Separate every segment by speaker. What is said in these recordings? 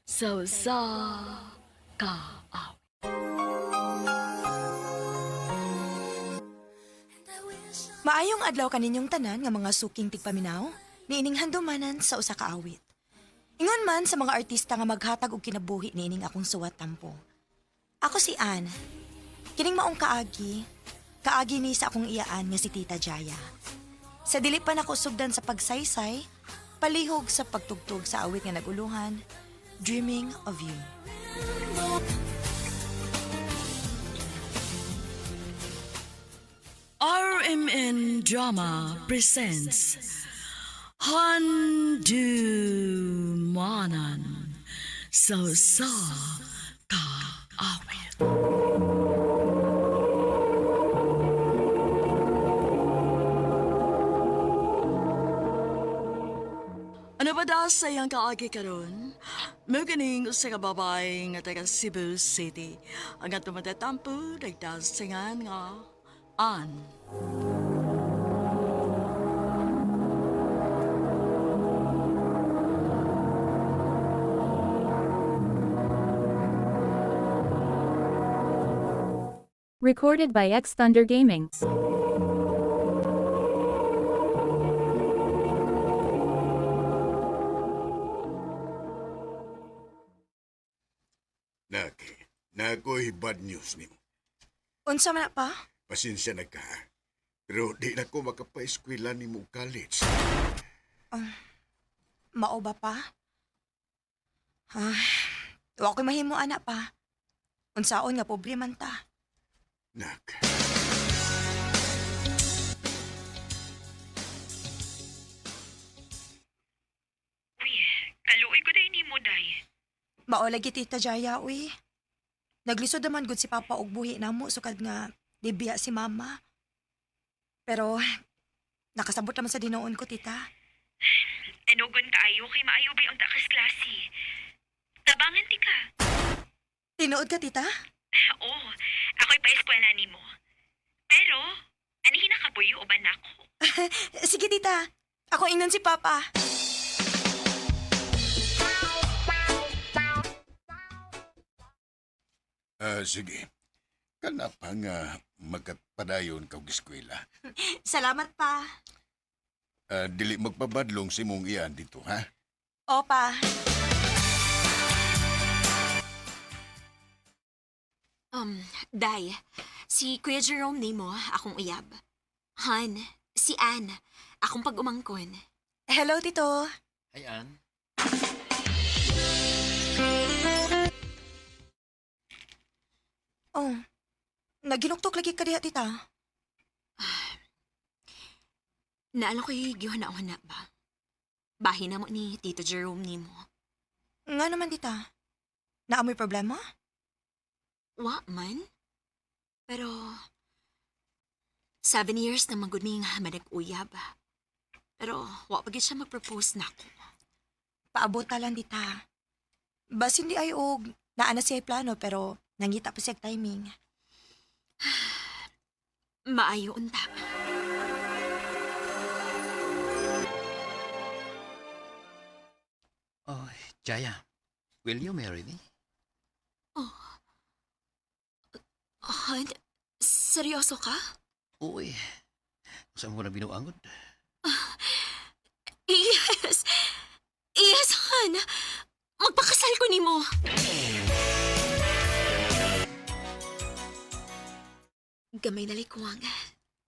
Speaker 1: Sa usa ka awit.
Speaker 2: Maayong adlaw kaninyong tanan nga mga suking tigpaminaw, niining handumanan sa usa ka awit. Ingon man sa mga artista nga maghatag og kinabuhi niining akong suwat tampo. Ako si Ann. Kining maong kaagi, kaagi ni sa akong iyaan nga si Tita Jaya. Sa dili pa nako sugdan sa pagsaysay, palihog sa pagtugtog sa awit nga naguluhan, Dreaming of You.
Speaker 1: RMN Drama presents Handumanan sa usa ka awit. Ano ba da sa iyang kaagi karon? Mao ganing usa ka babae nga taga Cebu City. Ang atong matatampo nagdasingan nga Ann.
Speaker 3: Recorded by X Thunder Gaming.
Speaker 4: Nak, nakoy bad news nimo.
Speaker 2: Unsa man na pa?
Speaker 4: Pasensya na ka, ha? Pero di na ko makapaeskwela nimo college.
Speaker 2: Mao ba pa? Ah, wa ko'y mahimo ana pa. Unsaon nga pobre man ta.
Speaker 4: Nak.
Speaker 5: Uy, kaluoy ko day nimo day.
Speaker 2: Mao lagi Tita Jaya uy. Naglisod naman gud si Papa og buhi namo sukad nga dibiya si Mama. Pero nakasabot naman sa dinoon ko, Tita.
Speaker 5: Anugon kaayo kay maayo bay ang takas klase. Tabangan ti ka.
Speaker 2: Tinuod ka, Tita?
Speaker 5: Oo, ako'y pa-eskwela nimo. Pero, anihin na kapuyo uban nako.
Speaker 2: Sige, Tita. Ako ingnon si Papa.
Speaker 4: Ah, sige. Kana pa nga makapadayon ka og eskwela.
Speaker 2: Salamat pa.
Speaker 4: Ah, dili magpabadlong si mong iyan dito, ha?
Speaker 2: Opa.
Speaker 6: Day, si Kuya Jerome nimo, akong uyab. Han, si Ann, akong pag-umangkon.
Speaker 2: Hello, Tito.
Speaker 7: Hi, Ann.
Speaker 2: Oh. Naginuktok lagi ka diha, Tita.
Speaker 6: Naala ko'y gihuna-huna ba? Bahin na mo ni Tito Jerome nimo.
Speaker 2: Nga naman, Tita. Naamoy problema?
Speaker 6: Wa man. Pero, 7 years na magud mi nga manag-uyab. Pero, wa pa gyud siya mag-propose nako.
Speaker 2: Paabot ta lang, Tita. Basin di ay og naa na siya plano pero nangita pa siya timing.
Speaker 6: Maayo unta.
Speaker 7: Oh, Jaya, will you marry me?
Speaker 6: Han, seryoso ka?
Speaker 7: Oo eh. Saan mo na binuangod?
Speaker 6: Yes! Yes, Han! Magpakasal ko nimo! Gamay na likuwang.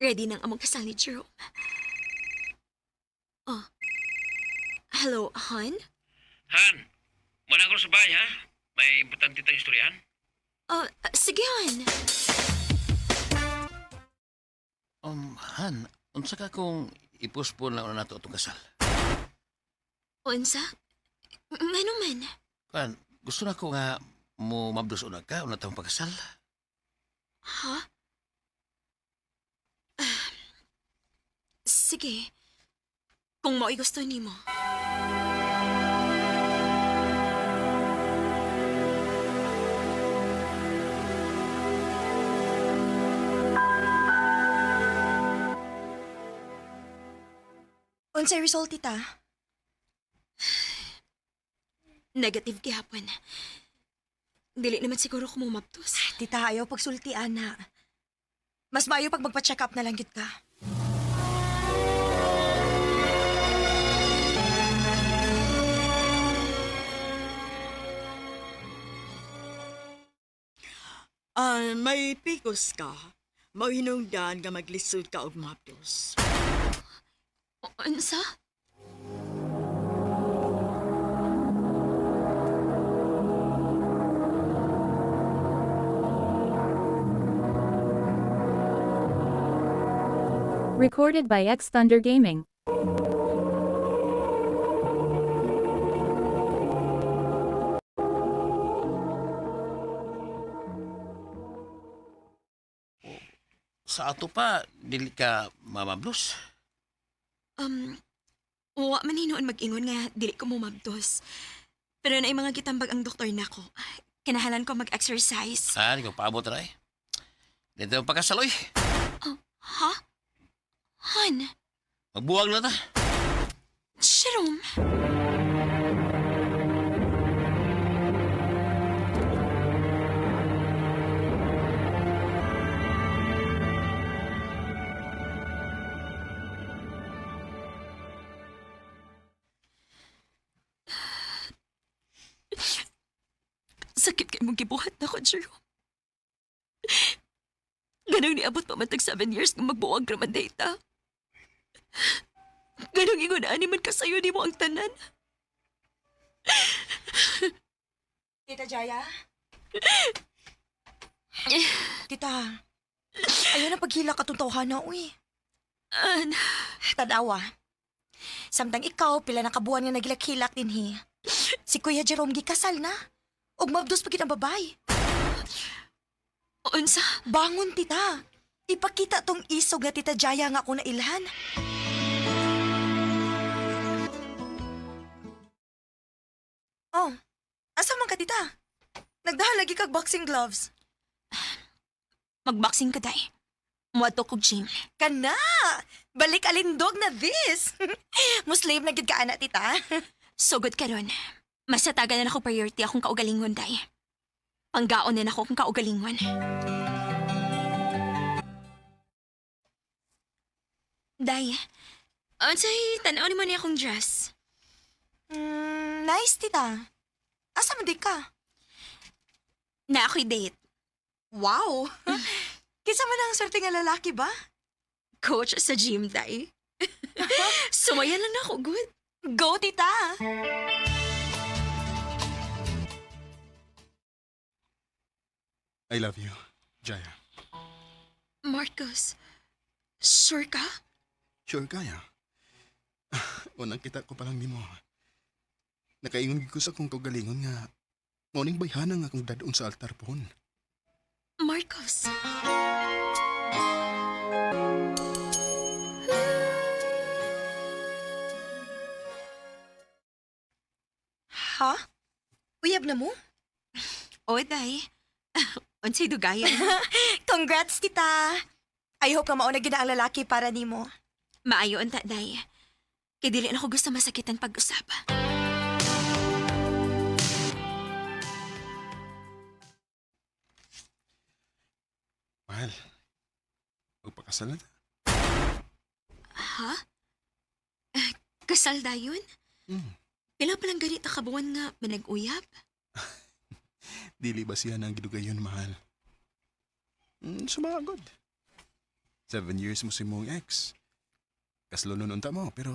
Speaker 6: Ready nang among kasal ni Jerome. Oh. Hello, Han?
Speaker 8: Han, wala ko sa bahay, ha? May importante tayong istoryahan.
Speaker 6: Oh, sige, Han.
Speaker 7: Han, unsa ka kung ipuspon lang na nato atong kasal?
Speaker 6: Unsa? Ngano man?
Speaker 7: Han, gusto na ko nga mo mabdos una ka, una tayong pagkasal.
Speaker 6: Ha? Ah, sige. Kung mo'y gusto nimo.
Speaker 2: Unsay result, Tita?
Speaker 6: Negative gihapon. Dili naman siguro ko mumabtos.
Speaker 2: Tita, ayaw pagsulti, ana. Mas maayo pag magpa-check up na lang gid ka.
Speaker 1: Ah, may pikos ka. Mauhinungdan nga maglisod ka og mapdos.
Speaker 6: Unsa?
Speaker 3: Recorded by X Thunder Gaming.
Speaker 7: Sa ato pa, dili ka mamablos.
Speaker 6: Wa man hinuon mag-ingon nga dili ko mumabdos. Pero naay mga gitambag ang doktor nako. Kinahalan ko mag-exercise.
Speaker 7: Ah, di ko paabot na eh. Dito ang pagkasaloy.
Speaker 6: Ha? Han?
Speaker 7: Magbuwag na ta.
Speaker 6: Jerome? Sakit kay mong gibuhat na ko, Jerome. Ganang niabot pa man tag 7 years nga magbuwag raman data. Ganang ingon ani man kasayo nimo ang tanan.
Speaker 2: Tita Jaya? Tita, ayaw na paghila ka itong tawhana, uy.
Speaker 6: An,
Speaker 2: Tanawa. Samtang ikaw, pila na kabuan nga nagilak-hilak din hi. Si Kuya Jerome gikasal na. Ug mabdos pa gid ang babay.
Speaker 6: unsa?
Speaker 2: Bangon, tita. Ipakita tong isog nga Tita Jaya nga ako nailhan. Oh, asa man ka, tita? Nagdahan lagi kag boxing gloves.
Speaker 6: Magboxing ka, day. Muadto kog gym.
Speaker 2: Kana! Balik alindog na this! Muslim na gid ka ana, tita.
Speaker 6: Sugod karon. Masatagan na nako priority akong kaugalingon, day. Panggaon na nako akong kaugalingon. Day, unsay tan-aw nimo ni akong dress?
Speaker 2: Nice, tita. Asa man di ka?
Speaker 6: Na ako'y date.
Speaker 2: Wow! Kinsa man ang swerte nga lalaki ba?
Speaker 6: Coach sa gym, day. Sumayan lang na ako, good.
Speaker 2: Go, tita!
Speaker 9: I love you, Jaya.
Speaker 6: Marcos, sure ka?
Speaker 9: Sure kaya. Unang kita ko pa lang nimo. Nakaingon gid ko sa akong kaugalingon nga morning bayhana nga akong dadon sa altar pohon.
Speaker 6: Marcos.
Speaker 2: Ha? Uyab na mo?
Speaker 6: O, day. Unsay dugayan.
Speaker 2: Congrats, tita! I hope nga mauna gid na ang lalaki para nimo.
Speaker 6: Maayo unta, day. Kay dili na ako gusto masakitan pag-usap.
Speaker 9: Mahal. Magpakasal na ta.
Speaker 6: Ha? Eh, kasal dayon?
Speaker 9: Mm.
Speaker 6: Pila pa lang ganito kabuan nga manag-uyab?
Speaker 9: Dili ba siya nang gidugayon, mahal? Sumagod. 7 years mo si mong ex. Kaslo nun unta mo, pero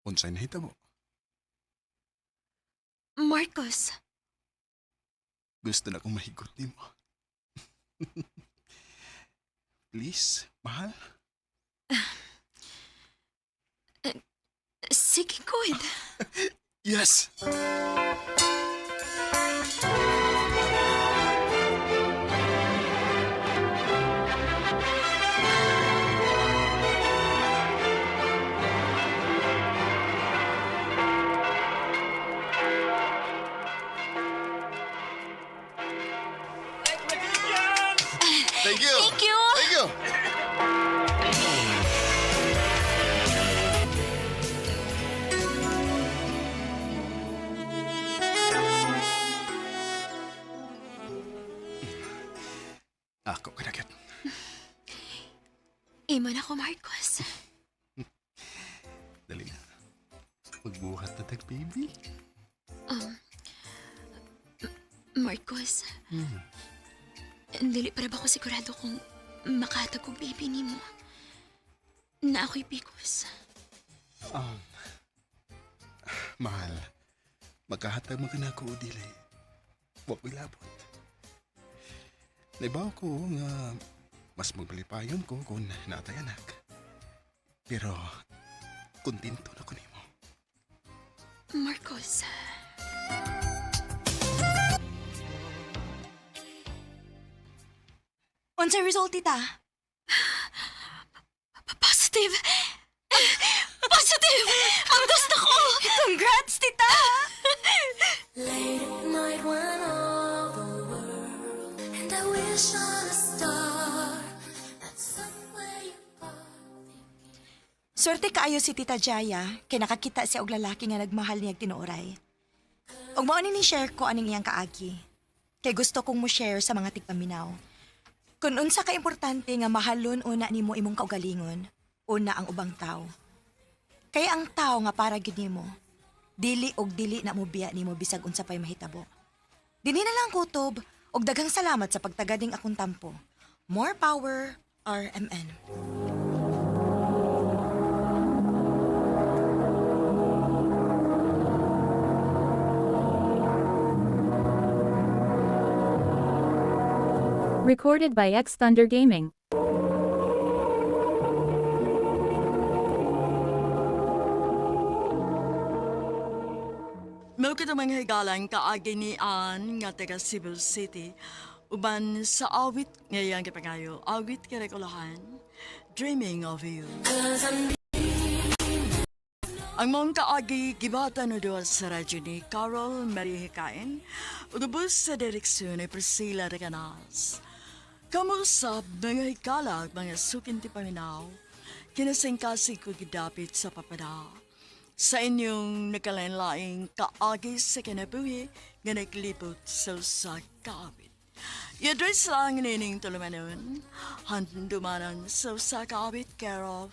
Speaker 9: unsay nahitabo.
Speaker 6: Marcos,
Speaker 9: Gusto na akong mahigot nimo. Please, mahal.
Speaker 6: sige good.
Speaker 9: Yes! Thank you!
Speaker 6: Thank you!
Speaker 9: Thank you!
Speaker 6: Imo na ko, Marcos.
Speaker 9: Dali na. Magbuhat na tag, baby.
Speaker 6: Marcos. Dili para ba ko sigurado kung makahatag og baby nimo? Na ako'y bikos.
Speaker 9: Um, mahal, magkahatag mo ka na ako o dili. Wa ko'y labot. Naibaw ko nga mas magbalipayon ko kung naatay anak. Pero, kontento na ko nimo.
Speaker 6: Marcos.
Speaker 2: Unsay result, tita?
Speaker 6: Positive! Positive! Ang gusto ko!
Speaker 2: Congrats, tita!
Speaker 10: Late at night when all the world and I wish on a star that somewhere you are.
Speaker 2: Swerte kaayo si Tita Jaya kay nakakita siya og lalaki nga nagmahal niya tinuoray. Ug mao ni ni-share ko aning iyang kaagi. Kay gusto kong mo-share sa mga tigpaminaw. Kung unsa ka importante nga mahalon una nimo imong kaugalingon, una ang ubang tao. Kay ang tao nga para gyud nimo, dili og dili na mobiya nimo bisag unsa pay mahitabo. Dinhi na lang kutob og daghang salamat sa pagtagading akong tampo. More power, RMN.
Speaker 3: Recorded by X Thunder Gaming.
Speaker 1: Mao kita mga higalan kaagi ni Ann nga taga Cebu City uban sa awit ngayang gipangayo, awit kay Rekolahan, Dreaming of You. Ang mong kaagi gibata no duha sa radyo ni Carol Marie Hikain ug ubos sa direksyon ni Priscilla Recanas. Kamusap mga higala ug mga sukinti paminaw, kinasingkasig ko gidapit sa papada sa inyong nakalain-laing kaagi sa kinabuhi nga naglibot sa usa ka awit. I-address lang nining tulumanon, handumanan sa usa ka awit care of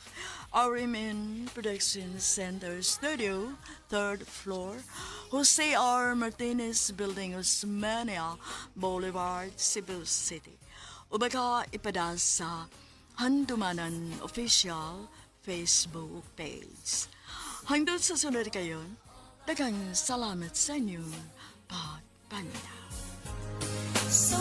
Speaker 1: RMN Production Center Studio, third floor, Jose R. Martinez Building, Osmania Boulevard, Cebu City. O baka ipada sa Handumanan Official Facebook page. Hanggang sa sunod kayon, daghang salamat sa inyong pagpanda.
Speaker 10: So